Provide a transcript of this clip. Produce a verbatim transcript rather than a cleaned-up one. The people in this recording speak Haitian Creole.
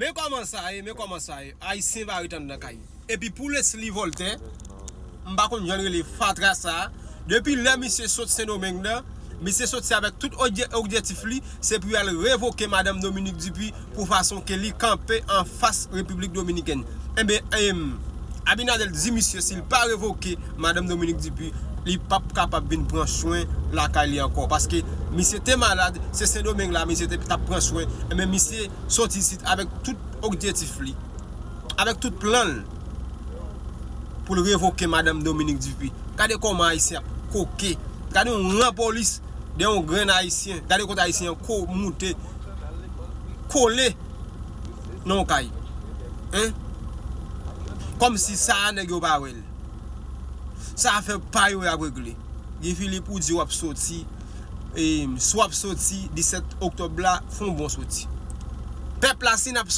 Men kòman sa ye, men kòman sa ye. Ayisyen pa ret anndan kay. Epi pou Leslie Voltaire, m pa konn jan l rele fatra sa a. Depi lè misye sot Sendomeng nan, misye soti avèk tout odje- objektif li, se pou y al revoke Madanm Dominique Dupuy pou fason ke li kanpe anfas Repiblik Dominikèn. Enben, em, Abinader di misye si l pa revoke Madanm Dominique Dupuy, li p ap kapab vin pran swen lakay li ankò. Paske misye te malad, se Sendomeng la misye te t ap pran swen. Enben, misye soti isit avèk tout objektif li, avèk tout plan l pou l revoke Madanm Dominique Dupuy. Gade kòman Ayisyen ap koke. Gade yon ran polis de yon grenn Ayisyen. Gade kote Ayisyen an ko moute, kole nan yon kay. Hein? Kòmsi sa a nèg yo pa wè l. Sa a fè pa yo y ap regle. Guy Philippe ou di w ap soti, e, si w ap soti disèt oktòb la, fè yon bon soti. Pèp la, si n ap